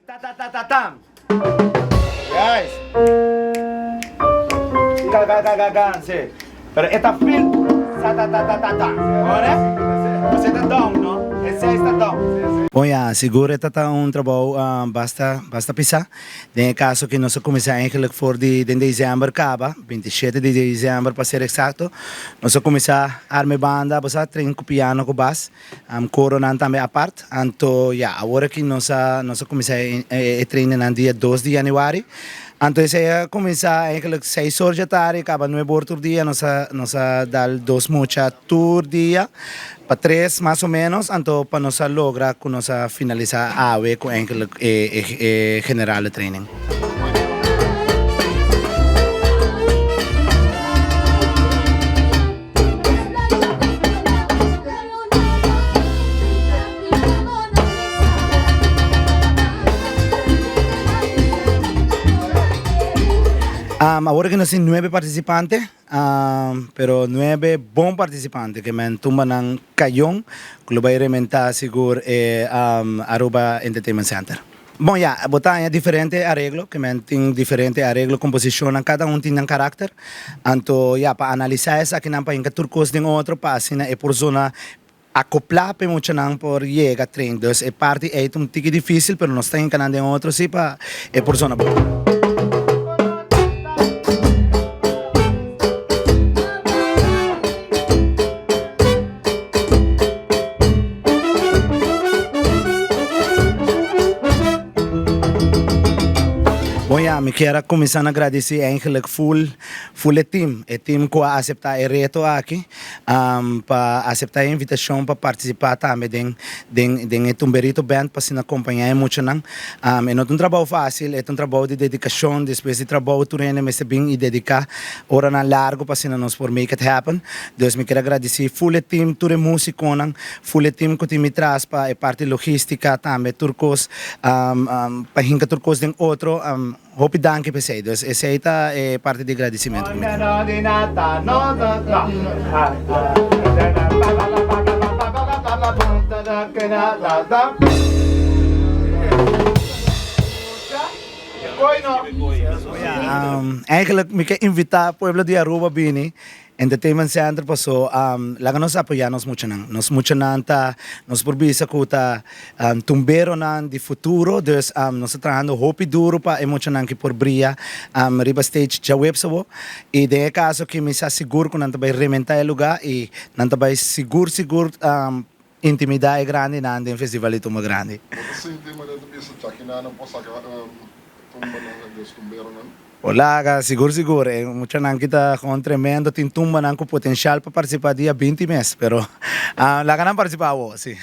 Ta ta ta ta tam. Guys. Ga ga ga ga ga si. Pero e ta feel sa ta ta ta ta ta. Ora? Você ta down, no? E seis ta down. Bon ya, sigur e ta ta un trabou basta basta pisá. Den e kaso ki nos a kuminsá eigenlijk for di den desèmber kaba, 27 di desèmber pa ser eksakto, nos a kuminsá arma e banda, bo sa, train ku piano ku bas. Koronan tambe apart. Anto ya, awor aki nos a nos a kuminsá e trainingnan dia dos di yanüari. Anto esei a kuminsá eigenlijk seis or dja tardi kaba nuebe or tur dia nos a nos a dal dos mucha tur dia pa tres mas o menos anto pa nos a logra ku nos a finalisá awe ku eigenlijk e e generale training. Awor aki nos tin nuebe partisipante, pero nuebe bon partisipante ke men tumbanan kayon ku lo bai rementá sigur e Aruba Entertainment Center. Bon ya, bo ta haña diferente areglo, ke men tin diferente areglo, komposishonnan, kada un tin nan karakter. Anto ya, pa analisá esakinan pa hinka tur kos den otro pa asina e por zona akoplá pa e muchanan por yega train. Dus e parti ei ta un tiki difísil, pero nos ta hinka nan den otro si pa e por zona bon. Bon ya, mi kier a kuminsá na gradisí eigenlijk ful ful e team, e team ku a aseptá e reto aki, pa aseptá e invitashon pa partisipá tambe den den den e Tumberito Band pa asina kompañá e muchanan. E no ta un trabou fásil, e ta un trabou di dedikashon, despues di trabou tur hende mester bin i dediká oranan largu pa asina nos por make it happen. Dus mi kier a gradisí ful e team, tur e músikonan, ful e team ku tin mi tras pa e parti logístika tambe, tur kos pa hinka tur kos den otro. Hopi danki pa esei. Dus esei ta e parti di gradisimentu ku mi tin. Eigenlijk mi ke invitá pueblo di Aruba bini Entertainment Center paso laga nos apoyá nos muchanan. Nos muchanan ta nos por bisa ku ta tumberonan di futuro dus nos ta trahando hopi duro pa e muchanan ki por bria riba stage djaweps awo i den e kaso aki mi sa sigur ku nan ta bai rementá e lugá i nan ta bai sigur sigur Intimidá e grandinan den Festival di Tumba Grandi. Bo ta sinti manera ta bisa chakinan por saka tumbanan des tumberonan? Olaga, sigur sigur. E muchanan ki ta gewoon tremendo, tin tumbanan ku potenshal pa partisipá dia 20 mes, pero laga nan partisipá awo, si.